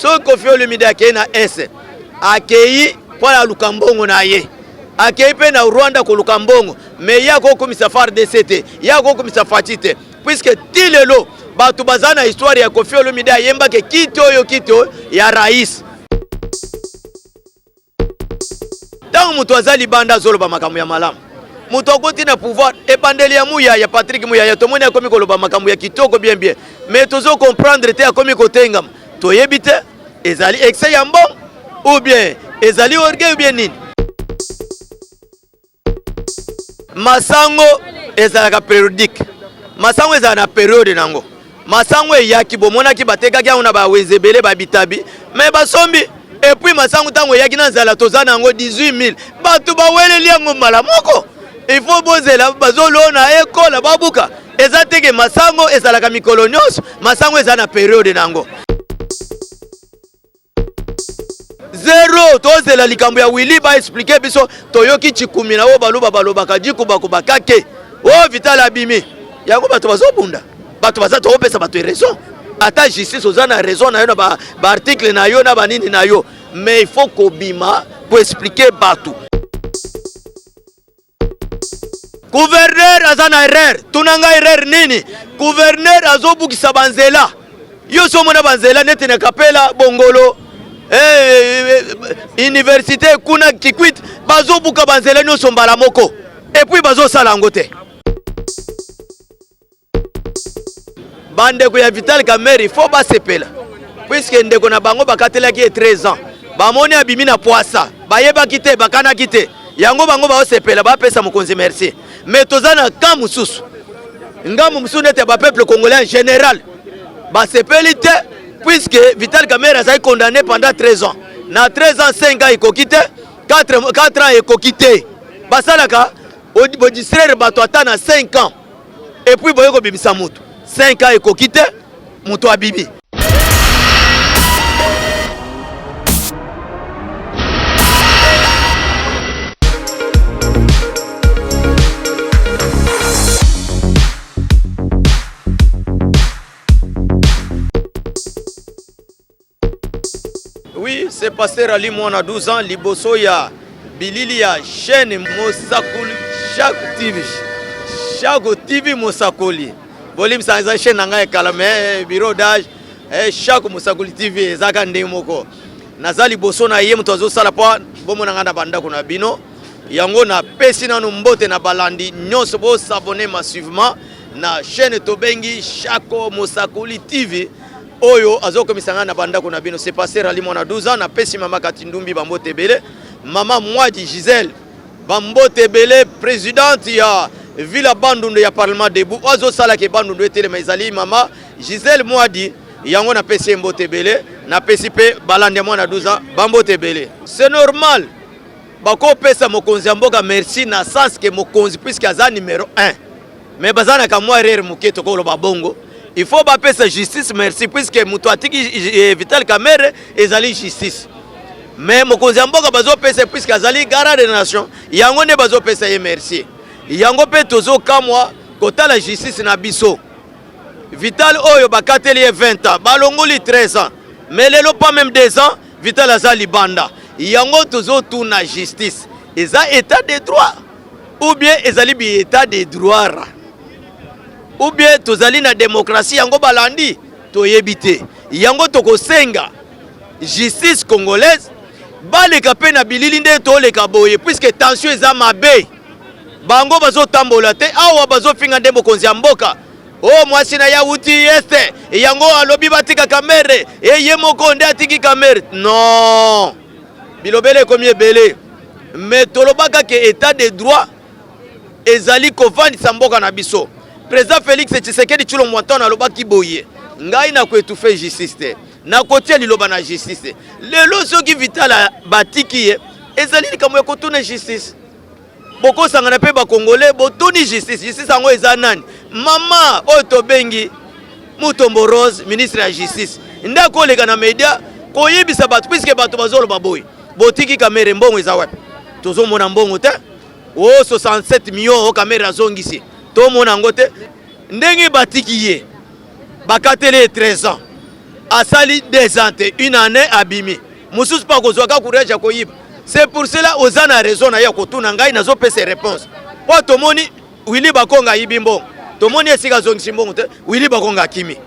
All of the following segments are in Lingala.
Soki Koffi Olomide akei na Est, akei mpo aluka mbongo na ye. Akei mpe na Rwanda koluka mbongo, mais ye akokumisa FARDC te, ye akokumisa Fatshi te, puisque ti lelo bato baza na histoire ya Koffi Olomide ayembaki kiti oyo kiti oyo ya rais. Ntango moto aza libanda azoloba makambo ya malamu, moto akoti na pouvoir ebandeli ya Muyaya, Patrick Muyaya, tomoni akomi koloba makambo ya kitoko bien bien, mais tozo comprendre te, akomi kotengama, toyebi te ezali excès ya mbongo ou bien ezali orgueil ou bien nini. Masango ezalaka periodique, masango ezalaka na periode nango. Masango eyaki, bomonaki batekaki yango na bawenze ebele babitabi, mais basombi. Et puis masango ntango eyaki na nzala toza na yango 18000 bato baweleli yango mbala moko. Il faut bozela bazolona ekola babuka. Eza teke masango ezalaka mikolo nyonso, masango eza na periode nango. Zero tozela likambo ya Willy ba expliquer biso, toyoki chikumi na oyo baluba balobaka jikubakuba kake oyo Vital abimi yango bato bazobunda, bato baza tokopesa bato raison, ata justice oza na raison na yo na ba, ba article na yo na banini na yo, mais il faut kobima ko expliquer bato. Gouverneur aza na erreur, tuna ngai erreur nini? Gouverneur azobukisa banzela, yo so omona banzela neti na Kapela, Bongolo, eh, eh, université kuna Kikwit, bazobuka banzela nyonso mbala moko, et puis bazosala yango te. Bandeko ya Vital Kamerhe il faut basepela puisque ndeko na bango bakatelaki ye 13 ans, bamoni abimi na pwasa, bayebaki te, bakanaki te, yango bango baosepela, bapesa mokonzi merci. Mais toza na camp mosusu, ngambo mosusu neti ya ba peuple congolais en général basepeli te puisque Vital Kamerhe azali condamné pendant 13 ans. Na 13 ans 5 ans ekoki te, 4 ans ekoki te, basalaka bodistraire bato ata na 5 ans et puis boye kobimisa moto 5 ans ekoki te, moto abimi. Oui, c'est Pasteur Ali Mwana 12 ans, liboso ya bilili ya chaîne Mosakoli Chaque TV. Chaque TV Mosakoli. Bolimisa eza chaîne na ngai kala mais bureau d'âge eh, Chaque Mosakoli TV ezaka ndenge moko. Naza liboso na ye moto azosala po bomona ngai na bandako na bino. Yango na pesi nanu mbote na balandi nyonso bo s'abonner massivement na chaîne tobengi Chaque Mosakoli TV. Oyo azokomisa ngai na bandako na bino, c'est Pasteur Ali Mwana 12 ans. Napesi mama Katindumbi bambote ebele, mama Mwadi Gisèle bambote ebele, présidente ya Villa Bandundu ya Parlement debout, oyo azosalaka Bandundu etelema ezali mama Gisèle Mwadi. Yango napesi ye mbote ebele, napesi mpe balandi ya Mwana 12 ans bambote ebele. C'est normal bakopesa mokonzi ya mboka merci na sens que mokonzi puisque aza numéro 1, mais baza na kamwa erreur moke tokoloba bongo. Il faut bapesa justice merci puisque moto atiki Vital Kamerhe ezali justice, mais mokonzi ya mboka bazopesa puisque azali garant de nation, yango nde bazopesa ye merci. Yango mpe tozokamwa kotala justice na biso. Vital oyo bakateli ye 20 ans, balongoli 13 ans, mais lelo pas même 2 ans Vital aza libanda. Yango tozotuna justice, eza état de droit ou bien ezali bi état de droit ou bien tozali na démocratie? Yango balandi toyebi te. Yango tokosenga justice congolaise baleka pe na bilili nde toleka boye, puisque tension eza mabe, bango bazotambola te awa, bazofinga nde mokonzi ya mboka. Oh, mwasi na ya wuti este, yango alobi batika Kamerhe, e ye moko nde atiki Kamerhe. Non, bilobele ekomi ebele, mais tolobaka ke état de droit ezali kovandisa mboka na biso. Président Félix Tshisekedi Tshilombo Antoine alobaki boye, ngai na koétouffer justice te, nakotia liloba na justice te. Lelo soki Vital batiki ye, ezali likambo ya kotuna justice. Bokosangana mpe ba Congolais botuni justice. Justice yango eza nani? Mama oyo tobengi Mutombo Rose, ministre ya justice, nde akoleka na media koyebisa bato, puisque bato bazoloba boye, botiki Kamerhe, mbongo eza wapi? Tozomona mbongo te. O 67 millions o Kamerhe azongisi, tomona yango te. Ndenge batiki ye, bakateli ye 13 ans. Asali 2 ans te, une année abimi. Mosusu mpe akozwaka courage ya koyiba. C'est pour cela oza na raison na ye ya kotuna ngai, nazopesa réponse. Mpo tomoni Willy Bakonga ayibi mbongo, tomoni esika azongisi mbongo te, Willy Bakonga akimi.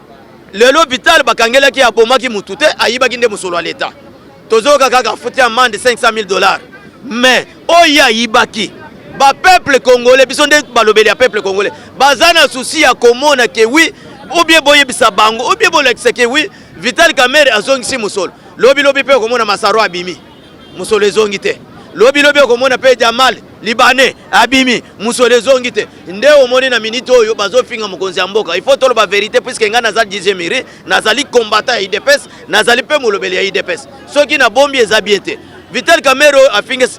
Lelo Vital bakangelaki, abomaki mutu te, ayibaki nde mosolo ya leta. Tozoyoka kaka afuti amende 500 000 $, mais oyo ayibaki, bapeuple congolais, biso nde balobeli ya peuple congolais, baza na souci ya komona ke oui, ou bien boyebisa bango, ou bien bolakisa ke oui, Vital Kamerhe azongisi mosolo. Lobilobi mpe okomona Masaro abimi, mosolo ezongi te. Lobilobi okomona mpe Jamal Libanais abimi, mosolo ezongi te. Nde omoni na minute oyo bazofinga mokonzi ya mboka. Il faut toloba vérité, puisque ngai naza 10e miri, nazali combattant ya UDPS, nazali mpe molobeli ya UDPS. Soki nabombi, eza bien te. Vital Kamerhe oyo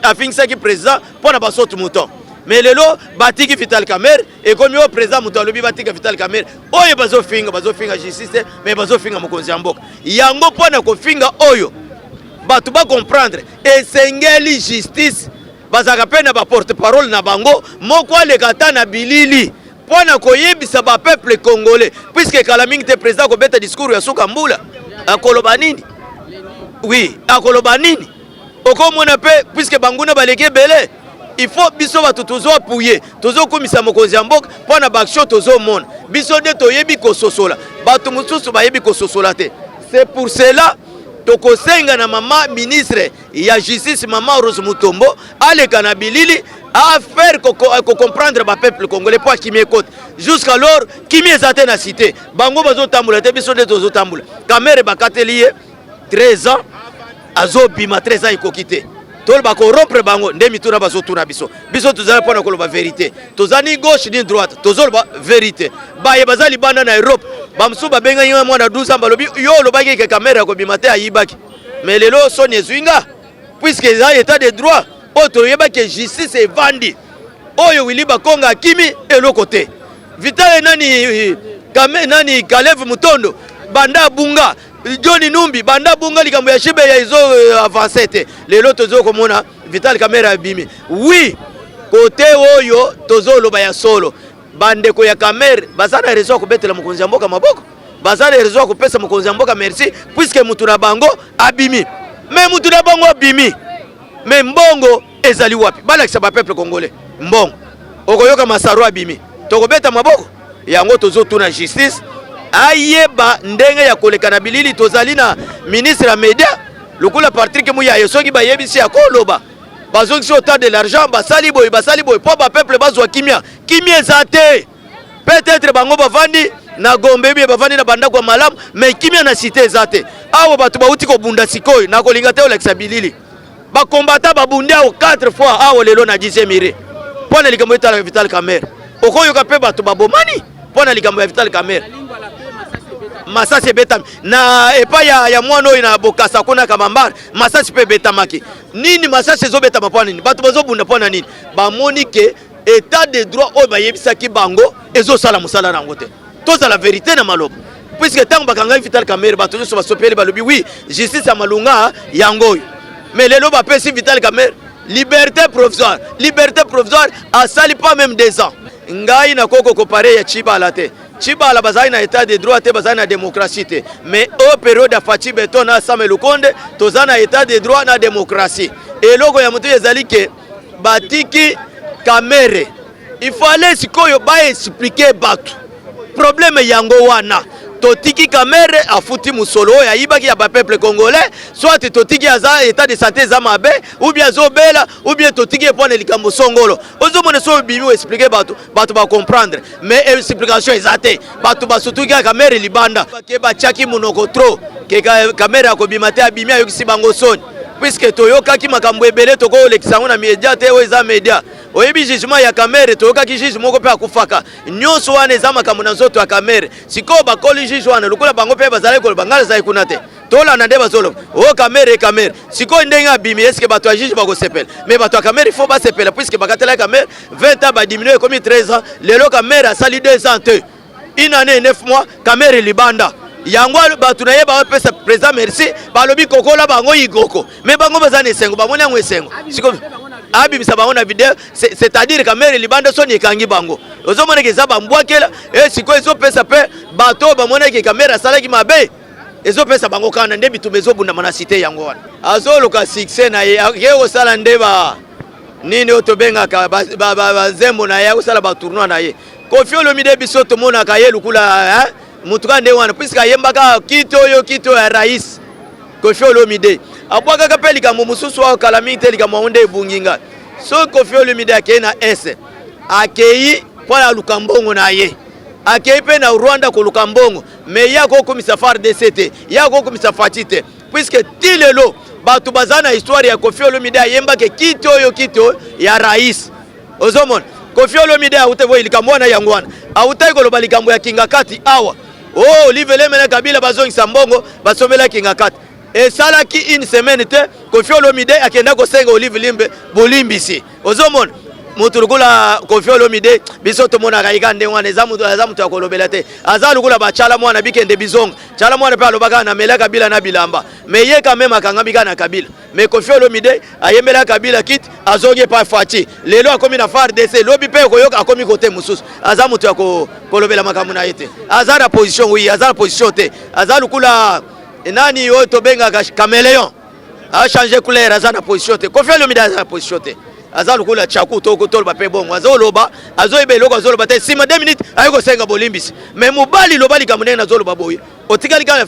afingisaki président mpo na basaut-de-mouton, mais lelo batiki Vital Kamerhe. Ekomi oyo président moto alobi batika Vital Kamerhe. Oyo bazofinga, bazofinga justice te, mais bazofinga mokonzi ya mboka. Yango mpo na kofinga oyo, bato bacomprendre, esengeli justice bazalaka mpe na baporte parole na bango moko aleka ata na bilili mpo na koyebisa bapeuple congolais, puisque kala mingi te président akobeta discours ya suka mbula. Akoloba nini? Oui, akoloba nini? Okomona mpe, puisque banguna baleki ebele, il faut biso bato tozoappuyer, tozokumisa mokonzi ya mboka mpo na baaction tozomona. Biso nde toyebi kososola, bato mosusu bayebi kososola te. C'est pour cela tokosenga na mama ministre ya Justice, mama Rose Mutombo, aleka na bilili afaire kocomprendre bapeuple congolais mpo akimi ekota. Jusqu'alors kimi eza te na cité, bango bazotambola te, biso nde tozotambola. Kamerhe bakateli ye 13 ans, azobima, 13 ans ekoki te. Toloba korompre bango nde mituna bazotuna biso. Biso tozali mpona koloba vérité, toza ni gauche ni droite, tozoloba vérité. Baye baza libanda na Europe, bamosusu babengaki nga mwana 12 ans, balobi: "Yo olobaki ke Kamerhe akobima te, ayibaki." Mais lelo soni ezwi nga, puisque eza état de droit oyo toyebaki, justice evandi. Oyo Willy Bakonga akimi, eloko te. Vital nani, Kame, nani, Kalev Mutondo banda abunga, John Numbi banda abunga, likambo ya Shibe ya ezo avance te. Lelo tozo komona Vital Kamerhe abimi. Oui, kote oyo tozoloba ya solo, bandeko ya Kamerhe baza na raison ya kobetela mokonzi ya mboka maboko, baza na raison ya kopesa mokonzi ya mboka merci, puisque mutu na bango abimi. Mais mutu na bango abimi, mais mbongo ezali wapi? Balakisa bapeuple congolais mbongo. Okoyoka Masaro abimi, tokobeta maboko. Yango tozotuna justice ayeba ndenge ya koleka na bilili. Tozali na ministre ya média lokola Patrick Muyaye, soki bayebisi ya koloba bazongisi autant de l'argent, basali boye, basali boye mpo bapeuple bazwa kimia. Kimia eza te. Peut-être bango bavandi na Gombe bie, bavandi na bandako ya malamu, mais kimia na cité eza te. Awa bato bauti kobunda sikoyo, nakolinga te olakisa bilili. Bakombata babundi awa 4 fois awa lelo na 10 mire mpo na likambo etalaka Vital Kamerhe. Okoyoka mpe bato babomani mpo na likambo ya Vital Kamerhe. Masasi ebetami na epai ya mwana oyo na Bokasa kuna Kamambare, masasi mpe ebetamaki. Nini? Masasi ezobetama mpo na nini? Bato bazobunda mpo na nini? Bamoni ke état de droit oyo bayebisaki bango ezosala mosala na yango te. Tozala vérité na maloba, puisque ntango bakangaki Vital Kamerhe, bato nyonso basopeli, balobi: "Oui, justice ya malunga yango oyo." Mais lelo bapesi Vital Kamerhe liberté provisoire. Liberté provisoire, asali pas même 2 ans. Ngai nakoki kocomparer ya Tshibala te. Tshibala bazali na état de droit te, bazali na démocratie te. Mais o période ya Fatshi Béton na Sama Lukonde, toza na état de droit na démocratie. Eloko ya motu ezali ke batiki Kamerhe, il fallait sikoyo baexpliquer bato problème yango wana. Totiki Kamerhe afuti mosolo oyo ayibaki ya bapeuple congolais, soit totiki aza état de santé eza mabe, ou bien azobela, ou bien totiki ye mpo na likambo songolo. Ozomona, so obimi oexpliquer bato, bato bacomprendre, mais explication eza te. Bato basutuki kaka Kamerhe libanda, ke batiaki monoko trop ke Kamerhe akobima te. Abimi, ayokisi bango soni, puisque toyokaki makambo ebele, tokolekisa yango na média te, oyo eza média. Oyebi jugement ya Kamerhe, toyokaki juge moko mpe akufaka. Nyonso wana eza makambo na nzoto ya Kamerhe. Sikoyo bakoli juge wana, lokola bango mpe bazalaki koloba, ngai nazali kuna te, tolanda nde bazoloba o Kamerhe, Kamerhe. Sikoyo ndenge abimi, eske bato ya juge bakosepela? Mais bato ya Kamerhe, faut basepela, puisque bakatelaki Kamerhe 20 ans, badiminuer, ekomi 13 ans. Lelo Kamerhe asali 2 ans te, une année 9 mois, Kamerhe libanda. Yango bato na ye bapesa président merci, balobi kokola bango igoko. Mais bango baza na esengo, bamoni yango esengo. Sikoyo abimisa bango na video, c'est-à-dire Kamerhe libanda, soni ekangi bango. Ozomonaka eza bambwakela. E sikoyo ezopesa mpe bato oyo bamonaki Kamerhe asalaki mabe. Ezopesa bango kanda nde bitumba ezobundama na cité yango wana. Azoluka succès na ye, ake kosala nde ba nini oyo tobengaka banzembo na ye, akosala ba tournoi na ye. Koffi Olomide biso tomonaka ye lukula mutu kaka nde wana, puisque ayembaka kiti oyo kiti oyo ya rais. Koffi Olomide abwakaka mpe likambo mosusu awa kala mingi te, likambo yango nde ebungi nga. Soki Koffi Olomide akei na Est, akei mpo na aluka mbongo na ye, akei mpe na Rwanda koluka mbongo, mais ye akokomisa FARDC te, ye akokomisa Fatshi te, puisque ti lelo bato baza na histoire ya Koffi Olomide ayembaki kiti oyo kiti oyo ya rais. Ozomona Koffi Olomide awute boye likambo wana yango wana awutaki koloba likambo ya Kingakati awa. Oh, Olive Lembe na Kabila bazongisa mbongo basombela Kingakati. Esalaki une semaine te Koffi Olomide akenda kosenga Olive Lembe bolimbisi. Ozomona moto lokola Koffi Olomide biso tomonaka ye kaka ndenge wana, eza moto, aza moto ya kolobela te, aza lokola bachala mwana bikende bizonga. Chala mwana mpe alobaka na mela Kabila na bilamba, mais ye quand même akangami kaka na Kabila. Mais Koffi Olomide ayembela Kabila kit azongi epai Fatshi, lelo akomi na FARDC, lobi mpe okoyoka akomi kote mosusu. Aza moto ya kolobela makambo na ye te, aza na position oui, aza na position te, aza lokola nani oyo tobengaka caméléon, a changer couleur, aza na position te. Koffi Olomide aza na position te, aza lokola Tchaku to toloba mpe bongo, azoloba azoyeba eloko azoloba te, nsima 2 minutes aye kosenga bolimbisi. Mais mobali loba likambo ndenge nazoloba boye, otikali kaka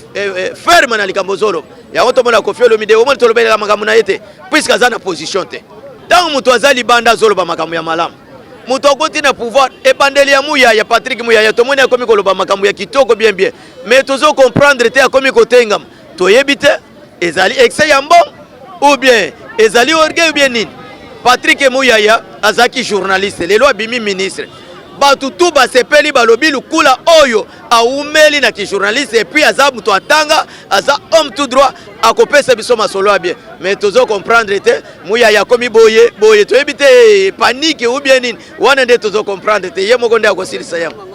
ferme na likambo ozoloba yango. Tomona Koffi Olomide omoni tolobelaka makambo na ye te, puisque aza na position te. Ntango moto aza libanda azoloba makambo ya malamu, moto akoti na pouvoir, ebandeli ya Muyaya, Patrick Muyaya, tomoni akomi koloba makambo ya kitoko bien bien, mais tozo comprendre te, akomi kotengama, toyebi te ezali excès ya mbongo ou bien ezali orgueil ou bien nini. Patrick Muyaya azalaki journaliste, lelo abimi ministre, bato tu basepeli, balobi lukula oyo awumeli na kijournaliste, et puis aza moto atanga, aza homme tout droit, akopesa biso masolo ya bien. Mais tozo comprendre te, Muyaya akomi boye boye, toyebi te panique ou bien nini wana nde tozo comprendre te, ye moko nde akosilisa yango.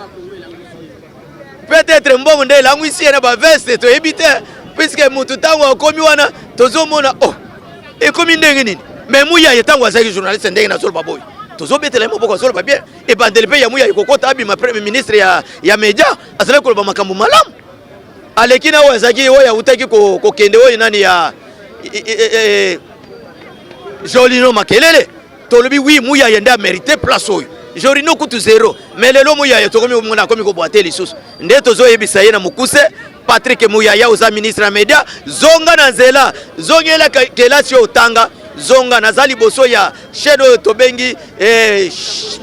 Peut-être mbongo nde elangwisi ye na baveste, toyebi te, puisque motu ntango akomi wana tozomona oh ekomi ndenge nini. Mais Muyaya ntango azalaki journaliste, ndenge nazoloba boye, tozobetela ye maboko, azoloba bien. Ebandeli mpe ya Muyaya kokota abima premier ministre ya média, azalaki koloba makambo malamu, aleki na oyo azalaki oyo awutaki kokende oyo nani ya Jolino Makelele. Tolobi oui, Muyaya nde amérité place oyo, Jolino kutu zéro. Mais lelo Muyaya tokomi omona akomi kobwa te lisusu. Nde tozoyebisa ye na mokuse: Patrick Muyaya, oza ministre ya média, zonga na nzela, zongela kelasi oyo otanga, zonga. Naza liboso ya chaîne oyo tobengi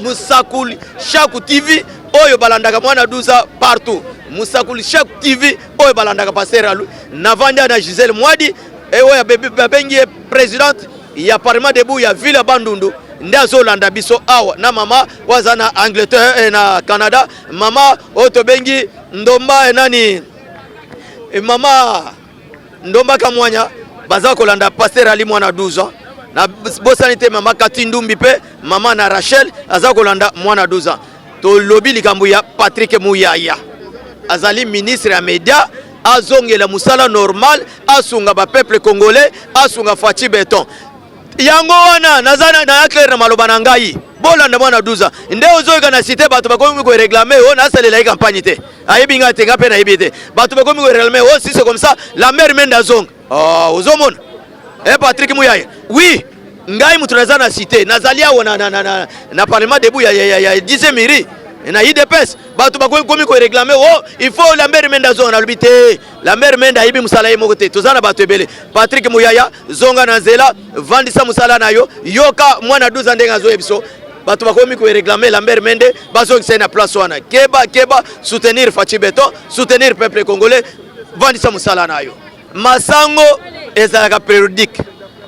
Musakuli Shaku TV oyo balandaka mwana 12 partout, Musakuli Shaku TV oyo balandaka Pasteur Alu. Navandi na Gisèle Mwadi oyo babengi ye présidente ya Parlement debout ya ville ya Bandundu, nde azolanda biso awa na mama oyo aza na Angleterre, na Canada, mama oyo tobengi Ndomba, nani, mama Ndomba Kamwanya, baza kolanda Pasteur Ali mwana 12 ans. Na bosani te mama Kati Ndumbi mpe mama na Rachel aza kolanda mwana 12 ans. Tolobi likambo ya Patrick Muyaya, azali ministre ya média, azongela mosala normal, asunga bapeuple congolais, asunga Fatshi Béton. Yango wana naza na clair na maloba na ngai, bolanda mwana 12 ans. Nde ozoyoka na cité bato bakomi koréclamer oyo nasalela ye campagne te, ayebi ngai te, ngai mpe nayebi te. Bato bakomi koréclamer oyo si c'est comme ça, Lambert Mende azonga. Oh, ozomona Patrick Muyaya, oui, ngai moto naza na cité, nazali awa na Parlement debout ya 10e mairie na UDPS. Bato bakomi koréclamer o il faut Lambert Mende azonga. Nalobi te, Lambert Mende ayebi mosala ye moko te, toza na bato ebele. Patrick Muyaya, zonga na nzela, vandisa mosala na yo, yoka mwana 12 ndenge azoyebi biso. Bato bakomi koréclamer Lambert Mende bazongisa ye na place wana. Keba keba, soutenir Fatshi Béton, soutenir peuple congolais, vandisa mosala na yo. Masango ezalaka périodique,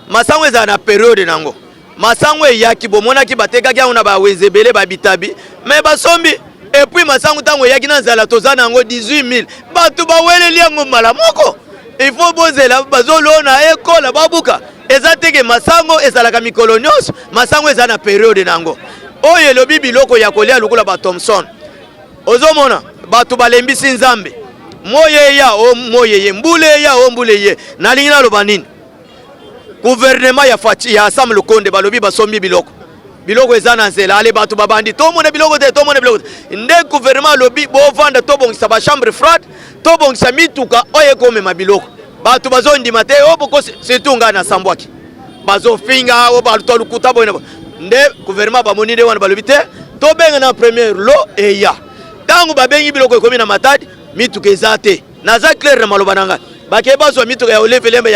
masango ezala na période nango. Masango eyaki, bomonaki batekaki yango na bawenze ebele, babitabi, mais basombi. Et puis masango ntango eyaki na nzala, toza na yango 18 000, bato baweleli yango mbala moko. Il faut bozela, bazolona, ekola, babuka. Eza teke masango ezalaka mikolo nyonso, masango eza na période nango. Oyo elobi biloko ya kolia lokola bathomson, ozomona bato balembisi Nzambe, moye eya o moye ye, mbula eya o mbula eye. Nalingi naloba nini? Gouvernement ya Fatshi, ya Sam Lukonde, balobi basombi biloko, biloko eza na nzela. Ale bato babandi tomona biloko te, tomona biloko te. Nde gouvernement alobi bovanda, tobongisa bachambre froide. Tobongisa mituka oyo ekomema biloko. Bato bazondima te oyo bokosi, surtout ngai nasambwaki, bazofinga oyo bato ya lokuta boye na nde gouvernement bamoni nde wana balobi te tobenga na première lo eya. Ntango babengi biloko ekomi na Matadi, mituka eza te. Naza clair na maloba na ngai, bakei bazwa mituka ya Olive Lembe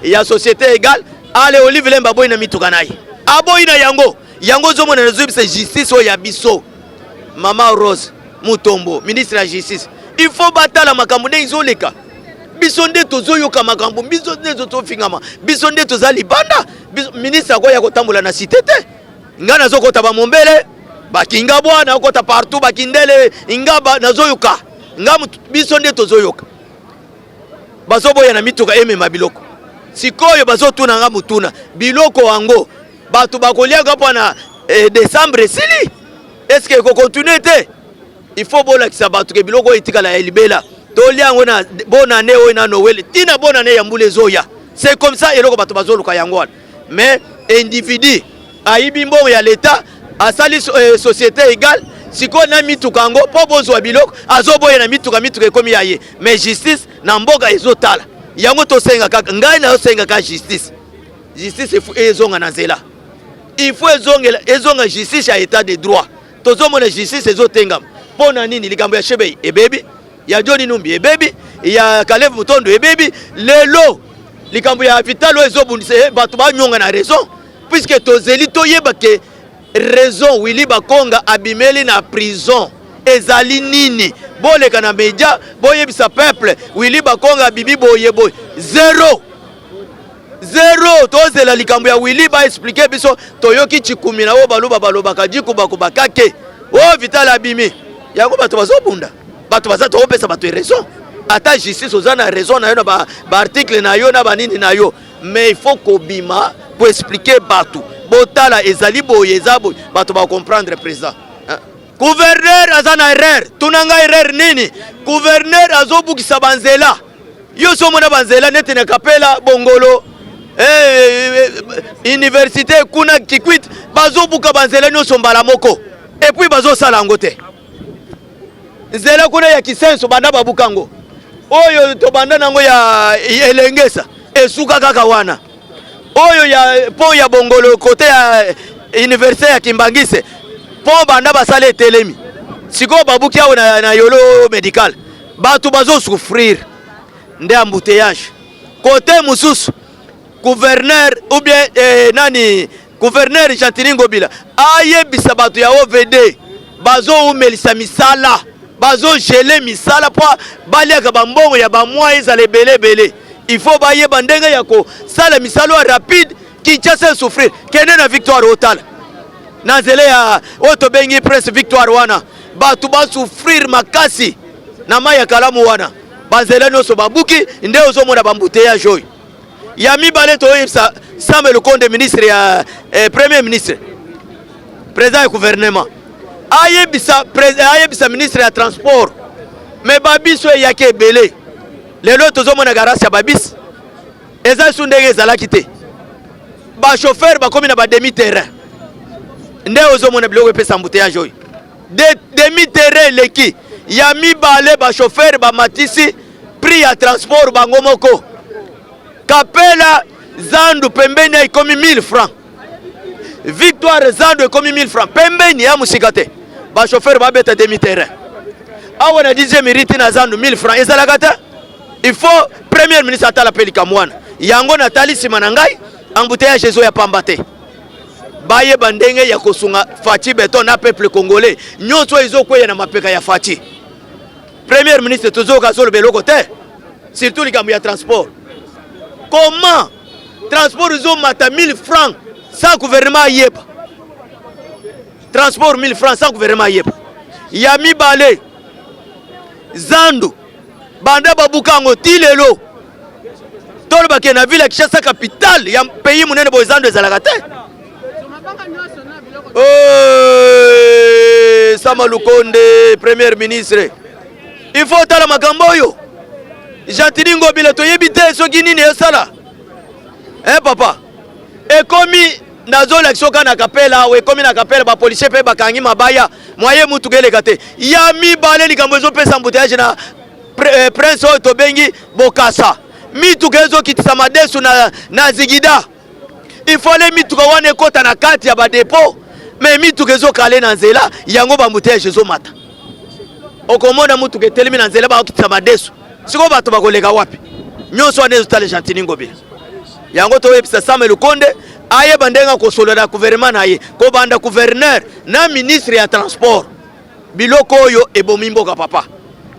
ya société égale. Ale Olive Lembe aboyi na mituka na ye, aboyi na yango. Yango ozomona nazoyebisa justice oyo ya biso, mama Rose Mutombo, ministre ya justice, il faut batala makambo ndenge ezoleka. Biso nde tozoyoka makambo, biso nde tozofingama, biso nde toza libanda. Ministre akoya kotambola na cité te. Ngai nazokota bamombele, bakingabwa, nakota partout, bakindele, ingaba, nazoyoka nga, biso nde tozoyoka bazoboya na mituka emema biloko. Sikoyo bazotuna nga motuna, biloko yango bato bakoliaka mpona décembre esili, est-ce ekocontinuer te? Il faut bolakisa bato ke biloko oyo etikala ya libela, tolia yango na bonne année oyo, na Noël, ntina bonne année ya mbula ezoya. C'est comme ça eloko bato bazoluka yango wana. Mais individu ayibi mbongo ya leta, asali société égale. Sikoyo na mituka yango mpo bozwa biloko, azoboya na mituka, mituka ekomi ya ye. Mais justice na mboka ezotala yango. Tosenga kaka, ngai nazosenga kaka justice, justice ezonga na nzela. Il faut ezongela, ezonga justice ya état de droit. Tozomona justice ezotengama mpo na nini? Likambo ya Shebei ebebi, ya John Numbi ebebi, ya Kalev Mutondo ebebi, lelo likambo ya Vital oyo ezobundisa bato banyonga na raison, puisque tozeli toyeba ke raison Willy Bakonga abimeli na prison ezali nini. Boleka na media, boyebisa peuple Willy Bakonga abimi boye boye. Zero, zero. Tozela likambo ya Willy, baexpliquer biso. Toyoki cikumi na oyo baluba balobaka jikubakuba kake oyo Vital abimi yango, bato bazobunda, bato baza tokopesa bato raison. Ata justice oza na raison na yo na baarticle na yo na banini na yo, mais il faut kobima koexpliquer bato, botala ezali boye, eza boye, bato bacomprendre. Président, gouverneur aza na erreur. Tuna ngai erreur nini? Gouverneur azobukisa banzela. Yo so omona banzela neti na Kapela, Bongolo, université kuna, Kikwit, bazobuka banzela nyonso mbala moko, et puis bazosala yango te. Nzela kuna ya Kisenso, banda babuka yango, oyo tobanda nango ya Elengesa, esuka kaka wana. Oyo ya pont ya Bongolo kote ya université ya Kimbangise, pont banda basala etelemi. Sikoyo babuki awa na Yolo médical, bato bazosouffrir nde embouteillage. Kote mosusu gouverneur ou bien nani, gouverneur Gentiny Ngobila ayebisa bato ya OVD bazoumelisa misala, bazogeler misala mpo baliaka bambongo ya bamwa ezala ebele ebele. Il faut bayeba ndenge ya kosala misala oyo rapide. Kinshasa esouffrir. Kende na Victoire, otala na nzela ya oyo tobengi Prince Victoire wana, bato basouffrir makasi na mai ya kalamu wana. Banzela nyonso babuki, nde ozomona baembouteillage oyo. Ya mibale, toyebisa Sama Lukonde, ministre ya premier ministre, président ya gouvernement, ayebisa ministre ya transport. Mais babus eyaki ebele, lelo tozomona garage ya babus eza su ndenge ezalaki te. Bachauffeur bakomi na bademi terrain, nde ozomona biloko epesa embouteillage oyo. Demi terrain eleki. Ya mibale, bachauffeur bamatisi prix ya transport bango moko. Kapela zandu pembeni ya ekomi 1000 francs, Victoire zandu ekomi 1000 francs, pembeni ya mosika te. Bachauffeur babeta demi terrain awa na 10e riti na zandu, 1000 francs ezalaka te. Il faut premier ministre atala mpe likambo wana. Yango natali nsima na ngai, embouteillage ezoya pamba te. Bayeba ndenge ya kosunga Fatshi Béton na peuple congolais nyonso oyo ezokweya na mapeka ya Fatshi. Premier ministre tozoyoka azoloba eloko te, surtout likambo ya transport. Comment transport ezomata 1000 francs sans gouvernement ayeba? Transport 1000 francs sans gouvernement ayeba. Ya mibale, zandu banda babuka yango ti lelo, tolobake na ville ya Kinshasa, capitale ya pays monene boye, zando ezalaka te. Sama Lukonde, premier ministre, il faut otala makambo oyo. Gentiny Ngobila, toyebi te soki nini esala. Papa, ekomi nazolakisa oka na Kapela awa, ekomi na Kapela, bapolicier mpe bakangi mabaya, mwaye mutuka eleka te. Ya mibale, likambo ezopesa embouteillage na Prince oyo tobengi Bokasa, mituka ezokitisa madesu na zigida. Il fallait mituka wana ekɔta na kati ya badépôts, mais mituka ezokale na nzela yango, baembouteillage ezomata. Okomona mutuka etelemi na nzela, bakokitisa madesu. Sikoyo bato bakoleka wapi? Nyonso wana ezotala Gentiny Ngobila. Yango toyebisa Sama Lukonde ayeba ndenge akosolola na gouvernement na ye, kobanda gouverneur na ministre ya transport. Biloko oyo ebomi mboka, papa.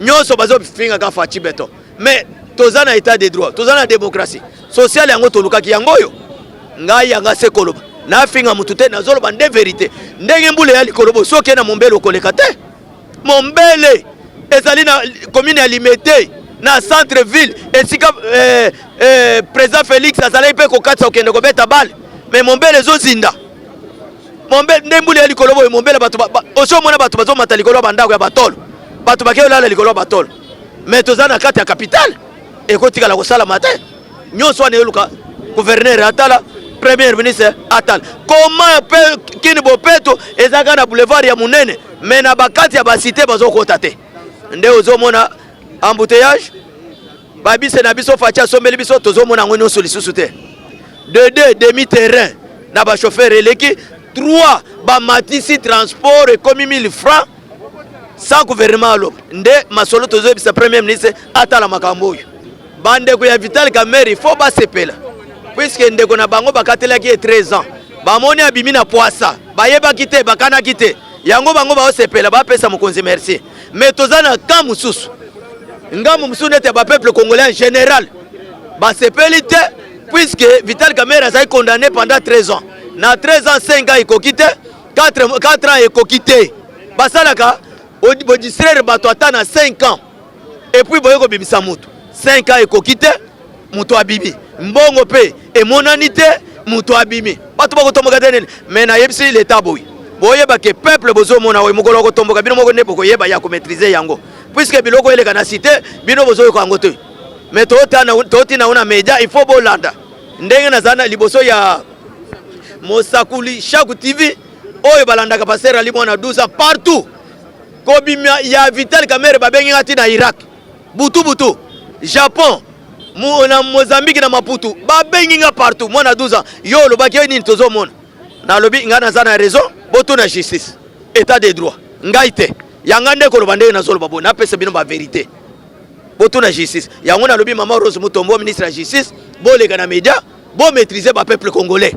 Nyonso bazofingaka Fatshi Béton, mais toza na état de droit, toza na démocratie sociale. Yango tolukaki yango oyo. Ngai yanga se koloba, nafinga mutu te, nazoloba nde vérité. Ndenge mbula ya likolo boye, soki na Mombele okoleka te. Mombele ezali na commune ya Limete, na centre ville, esika président Félix azalaki mpe kokatisa kokende kobeta bale, mais Mombele ezozinda. Mombele nde mbula ya likolo boye, Mombele bato osi omona bato bazomata likolo ya bandako ya batolo, bato bakei olala likolo ya batolo. Mais toza na kati ya capitale, ekotikala kosalama te. Nyonso wana eyoluka gouverneur atala, premier ministre atala. Koma mpe kini bopeto eza kaka na boulevard ya monene, mais na bakati ya bacité bazokota te. Nde ozomona embouteillage. Babise na biso, Fatshi asombeli biso, tozomona yango nyonso lisusu te. De deux, demi terrain na bachauffeur eleki. 3, bamatisi transport, ekomi 1000 francs sans gouvernement aloba. Nde masolo tozoyebisa premier ministre atala makambo oyo. Bandeko ya Vital Kamerhe fo basepela, puisque ndeko na bango bakatelaki ye 13 ans, bamoni abimi na pwasa. Bayebaki te, bakanaki te. Yango bango baosepela, bapesa mokonzi merci. Mais toza na camp mosusu, ngambo mosusu neti ya bapeuple congolais en général, basepeli te, puisque Vital Kamerhe azali condamné pendant 13 ans. Na 13 ans, 5 ans ekoki te, 4 ans ekoki te. Basalaka bodistraire bato ata na 5 ans, et puis boye kobimisa motu. 5 ans ekoki te, moto abimi, mbongo mpe emonani te, moto abimi, bato bakotomboka te nini? Mais nayebisi leta boye: boyeba ke peuple bozomona oyo, mokolo kotomboka, bino moko nde bokoyeba ya komaîtriser yango, puisque biloko eleka na cité, bino bozoyoka yango te. Mais totina ngo na média, il faut bolanda ndenge nazala na liboso ya Mosakuli Chaque TV oyo balandaka pasteur Ali Mwana 12 ans partout. Kobima ya Vital Kamerhe, babengi nga ti na Irak, butu butu, Japon, na Mozambique, na Maputo, babengi nga partout. Mwana 12 ans, yo olobaki yo nini? Tozomona, nalobi ngai naza na raison. Botuna justice, état de droit. Ngai te, yanga nde koloba ndenge nazoloba boye, napesa bino bavérité. Botuna justice. Yango nalobi, mama Rose Mutombo, ministre ya justice, boleka na média, bomaîtriser bapeuple congolais,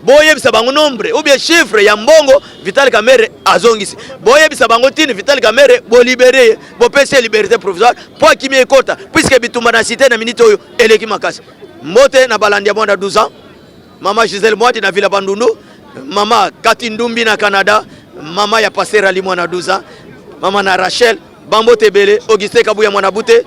boyebisa bango nombre ou bien chiffre ya mbongo Vital Kamerhe azongisi. Boyebisa bango tini Vital Kamerhe bolibérer ye, bopesi ye liberté provisoire mpo akimi ekota, puisque bitumba na cité na minute oyo eleki makasi. Mbote na balandi ya Mwanda 12 ans, mama Gisele Mwati na Vila Bandundu, mama Kati Ndumbi na Canada, mama ya pasteur Ali Mwana 12 ans, mama na Rachel, bambote ebele. Augustin Kabuya Mwana Bute,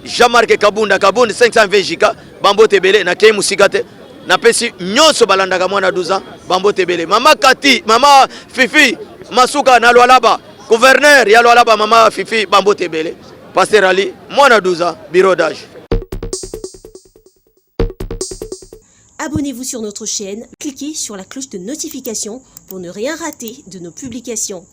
Jean-Marc Kabunda Kabund 500 VJK, bambote ebele. Nakei mosika te, napesi nyonso balandaka Mwana 12 ans, bambote ebele. Mama Kati, mama Fifi Masuka na Lwalaba, gouverneur ya Lwalaba, mama Fifi, bambote ebele. Pasteur Ali Mwana 12 ans, bureau d'âge. Abonnez-vous sur notre chaîne, cliquez sur la cloche de notification pour ne rien rater de nos publications.